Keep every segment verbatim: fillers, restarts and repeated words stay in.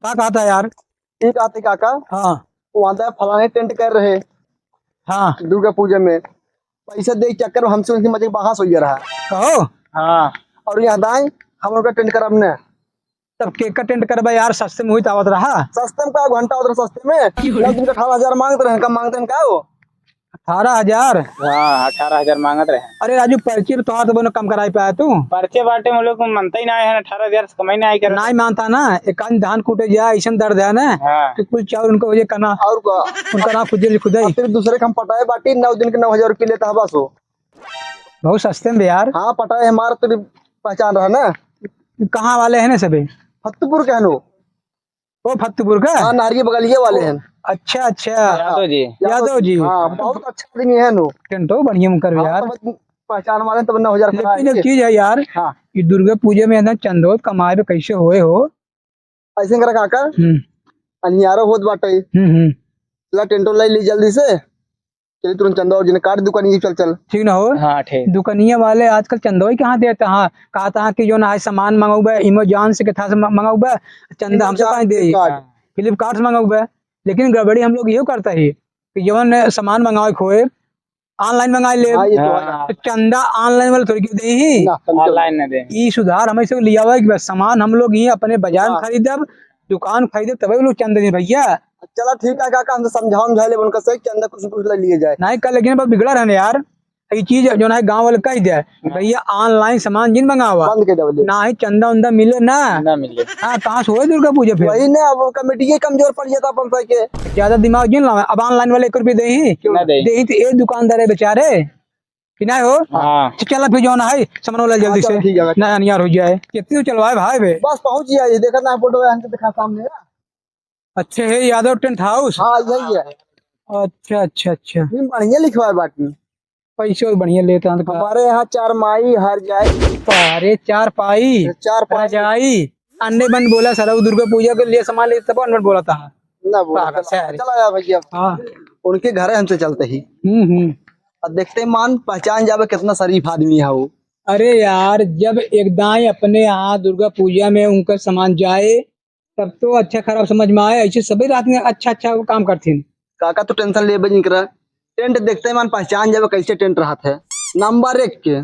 का कहत है यार? ई कहत है काका, हाँ। वहाँ तो फलाने टेंट कर रहे, हाँ। दुर्गा पूजा में पैसा दे के चक्कर में हमसे उनकी मजे बहस हो रहा। कहो। हाँ। और यहाँ दाई हम लोग का टेंट करब ने। तब के का टेंट करबा यार, सस्ते में हुई तो आवत रहा। सस्ते में का घंटा उधर सस्ते में, दस दिन का अठारह हजार मांगत रहे, कम मांगते हैं का वो? अठारह हजार? हाँ, अठारह हजार मांगत रहे। अरे राजू, पर्ची पे तोहार तो बनो कम कराई पाया तू। पर्चे बाटे में लोग मनता ही ना है, अठारह हजार से कमाई ना आई कर। नहीं मानता ना, एक आदमी धान कूटे जाए, ऐसा दर्द है ना, हाँ। कि कुछ चाउर उनको हो जाए, कना और का? उनका ना खुदे खुदे। और फिर दूसरे के हम पटाए बाटी, नौ दिन के नौ हजार रुपये लेता है बस वो। बहुत सस्ते में यार। हाँ, पटाए हमारा तो पहचान रहा ना। कहाँ वाले हैं ना सभी? फतेहपुर के हैं वो। ओ, फतेहपुर का? हाँ, नारिये बगलिए वाले हैं। अच्छा, अच्छा। यादव जी। यादव जी। हाँ, बहुत अच्छा आदमी है नो। टेंटो बढ़िया मुकर हाँ, यार। तो बस पहचान वाले हैं, तब नौ हजार लेकिन एक चीज है यार, हाँ। ये दुर्गा पूजा में है ना, चंदो कमाए पे कैसे होए हो? ऐसे करा काका, हम्म। अनियारो होत बाटे। हम्म, हम्म। ला टेंटो ले ली जल्दी से। चलिए तुरंत चंदा और जिन्हें काट दुकानिया चल चल। ठीक ना हो? हाँ, ठीक। दुकानिया वाले आजकल चंदा ही कहाँ देता? हाँ, कहता है कि जो ना है सामान मंगाऊबे, Amazon से कथा से म-, मंगाऊबे, चंदा हमसे Amazon, कहाँ दे? Flipkart। Flipkart से मंगाऊबे। लेकिन गड़बड़ी हम लोग ये करता ही कि जवन सामान मंगावे खोए, online मंगाए ले। हाँ, ये तो है। हाँ। तो चंदा online वाले थोड़ी के दे ही। ना, समझो। Online ना दे। ई सुधार हमें से लिया हुआ है कि बस सामान हम लोग ही अपने बाजार में हाँ। खरीदब, दुकान खरीदब, तबे लोग चंदा दे भैया। चला ठीक है काका, हम तो समझाओ, समझा ले उनका सही, चंदा कुछ कुछ ले लिए जाए। नहीं कर, लेकिन अब बिगड़ा रहने यार, ये चीज जो ना है गाँव वाले कह दे, हाँ। भैया online सामान जिन मंगावा, बंद कर दे बोले। ना ही चंदा उंदा मिले ना। ना मिले। हाँ, कहाँ से होए दुर्गा पूजा फिर? वही ना, अब कमेटी ये कमजोर पड़ जाता अपन सही के। ज्यादा दिमाग जिन लावे, अब online वाले एक रुपये दे ही। ना दे। दे ही तो ये दुकानदार है बेचारे, कि नहीं हो? हाँ। तो चला फिर जो ना है, सामान वाला जल्दी हाँ, चला से। ठीक है। ना अनियार हो जाए। कितनी चलवाए भाई बे? बस पहुँच गया, ये देखा ना फोटो है, हमसे दिखा सामने ना। अच्छा, है यादव टेंट हाउस? हाँ, यही है। अच्छा, अच्छा, अच्छा। ये बढ़िया लिखवाए बाटी। पैसे भी बढ़िया लेते हैं तो का? हमारे यहाँ चार माई हर जाए। अरे, चार पाई, चार पाई। रजाई, अन्ने बन बोला सर, दुर्गा पूजा के लिए सामान लेते तब अन्ने बन बोला था। ना बोला, पागल चला, सारे। चला यार भैया। हाँ। उनके घर हमसे चलते ही। हम्म, हम्म। अब देखते ही मान पहचान जावे कितना शरीफ आदमी है वो। अरे यार, जब एक दाई अपने यहाँ दुर्गा पूजा में उनका सामान जाए, तब तो अच्छा खराब समझ में आए, ऐसे सभी रात में अच्छा अच्छा काम करथिन। काका तो tension लेबे जिन करा, टेंट देखते ही मान पहचान जावे कैसे टेंट रहत है, नंबर एक के।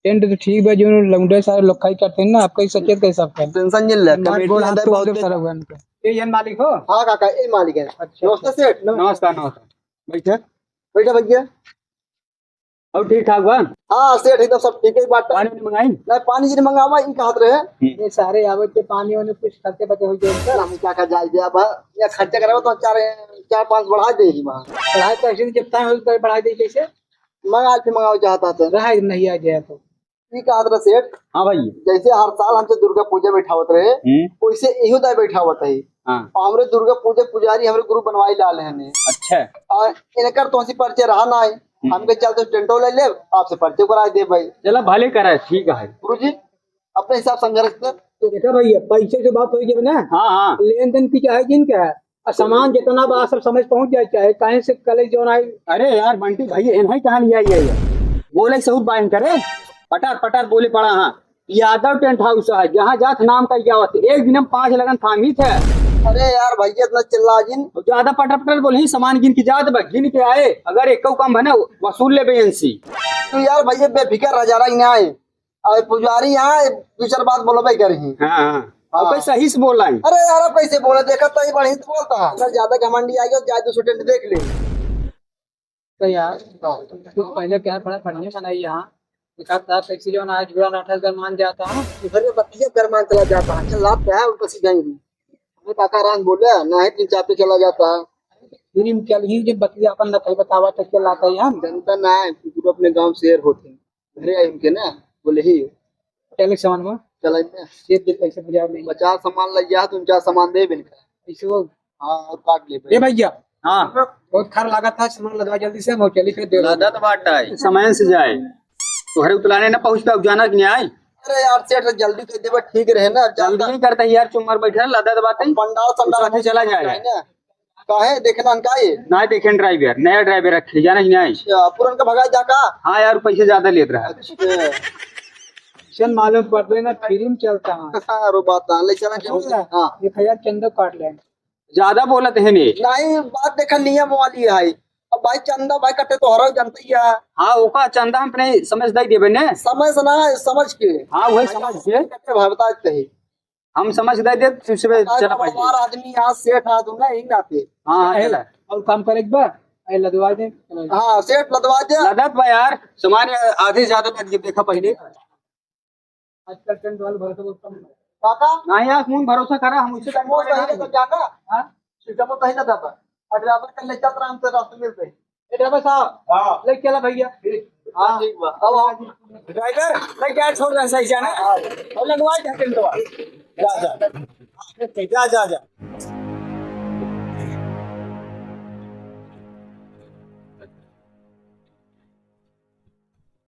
टेंट तो ठीक बा, जो लौंडे सारे लोग खाई करते हैं ना, आपका ही सचेत कैसे आपका? Tension जिन ले, हमारे कमेटी गोल हाथ आंदर तोड़ बहुत दे तेज। सारा भगवान का। ये, ये मालिक हो? हाँ काका, ये मालिक है। अच्छा। नमस्ते सेठ। नमस्कार, नमस्कार। बैठे, बैठे भैया। और ठीक ठाक बा? हाँ सेठ, एकदम सब ठीक है बात। पानी वानी मंगाई? नहीं, पानी जिन मंगावा, ई कहत रहे। हम्म। ये सारे आवत के पानी वानी कुछ खर्चे बचे हो जाए सर। हम क्या का जाए दे अब, या खर्चा करावे तो चार, चार पाँच बढ़ा दे ही वहाँ। बढ़ाए तो ऐसे जब time हो तो बढ़ाए दे कैसे? मंगा के मंगावे चाहता था। रहा नहीं आ गया तो। ई कहत रहे सेठ। हाँ भाई। जैसे हर साल हमसे दुर्गा पूजा बैठावत रहे, हम्म। वैसे इहो दाई बैठावत है। हाँ। और हमरे दुर्गा पूजा पुजारी हमरे गुरु बनवाई लाल है ने। अच्छा। और इनकर तो हमसे परिचय रहा ना है। हम्म। हमके चलते टेंटो ले ले, आपसे परिचय कराई दे भाई। चला भले करे, ठीक है। गुरु जी, अपने हिसाब समझा रखते। तो देखा भैया, पैसे से बात होई जब ना, हाँ, हाँ। लेन देन की चाहे जिनका है, और सामान जितना बा सब समझ पहुंच जाए, चाहे कहीं से कले जो ना। अरे यार बंटी भाई, इन्हें कहाँ लिया ये? बोले सहूत बाइन करे, पटार पटार बोले पड़ा, हाँ। यादव टेंट हाउस है, जहाँ जात नाम का क्या होते, एक दिन हम पाँच लगन थामी थे। अरे यार भैया, इतना चिल्ला जिन। ज्यादा पटर पटर बोले ही, सामान गिन के जात बा, गिन के आए, अगर एको कम बने, वसूल लेबे इनसे। तो यार भैया, बेफिक्र रह जा रहा, इन्हें आए। अरे पुजारी यहाँ दो चार बात बोलबे करी। हाँ, हाँ। हाँ। अब सही से बोला है। अरे यार, अब कैसे बोले, देखा तो ही बढ़िया से बोलता है। अगर ज्यादा घमंडी आ गया, तो जाए दूसरे टेंट देख ले। तो यार, तू पहले क्या बड़ा बढ़िया बनाई यहाँ। एक आध साथ टैक्सी जो ना जुड़ा ना ठहर कर मान जाता है। इधर में बतिया कर मान चला जाता है। चल, लाभ क्या है, उनको सीधा ही। हमें काका राम बोले, ना है तीन चार पे चला जाता है। फिर इन क्या ही जब बतिया अपन न कहीं बतावा तो क्या लाता है हम? जनता ना है, पूरा अपने गांव शेर होते हैं। घरे आए उनके ना, बोले ही। चले सामान में? चला इनमें। ये दे पैसे बाजार में। पचास सामान लग गया, तुम चार सामान दे बिन। ऐसे वो हाँ, और काट ले ए भाई। भैया, हाँ। बहुत खर लागत था, सामान लदवा जल्दी से, हम चली फिर दे। लदत बाटा है, समय से जाए। तोहरे उतलाने ना पहुँच पाए, जाना कि नहीं आए? अरे यार, सेठ, जल्दी कर देबा, ठीक रहे ना। जल्दी नहीं करता यार, चुम्मर बैठे ना, लदत बाटे। पंडाल संडाल साथे चला जाए। है ना? काहे, देखना का ये? ना देखे ड्राइवर, नया ड्राइवर रखे, जाना कि नहीं आए? अच्छा, पुरन का भगा जा का? हाँ यार, पैसे ज्यादा लेत रहा। अच्छा। चंद मालूम पड़ रहे ना, फिल्म चलता है। हाँ, रो बात ना, ले चला, चला। हाँ। एक हजार चंदा काट ले। ज्यादा बोलत है नी। नहीं, बात देखा नियम वाली है। अब भाई चंदा भाई कटे तो हर जनता ही है। हाँ, ओका चंदा हम अपने समझ दे देबे ने। समझ ना, समझ के। हाँ, वही समझ के। कटे भाई बता देते हैं। हम समझ दे दे, फिर से सरकार चला का पाइए। हमारा आदमी यहाँ सेठ आ, तुम ना यही नाते। हाँ, हाँ, ए, चला। और काम करे एक बार, ए, लदवा दे, चला। हाँ, सेठ लदवा दे। लदत बा यार, सामान आधे ज्यादा लग गए, देखा पहले। आजकल टेंट वाले भरोसा बहुत कम है। काका? नहीं यार, कौन भरोसा करा, हम उससे टेंट वाले नहीं। काका? हाँ? सीधा तो कहीं ना था। और ड्राइवर कर ले, चल रहा हमसे रास्ते मिलते हैं। ए ड्राइवर साहब, हाँ। ले चला भैया। ठीक। हाँ। ठीक बा। अब आओ। ड्राइवर, ले क्या छोड़ रहा है सही जाना? हाँ। और लगवा दे टेंट वाला। जा, जा। जा, जा, जा।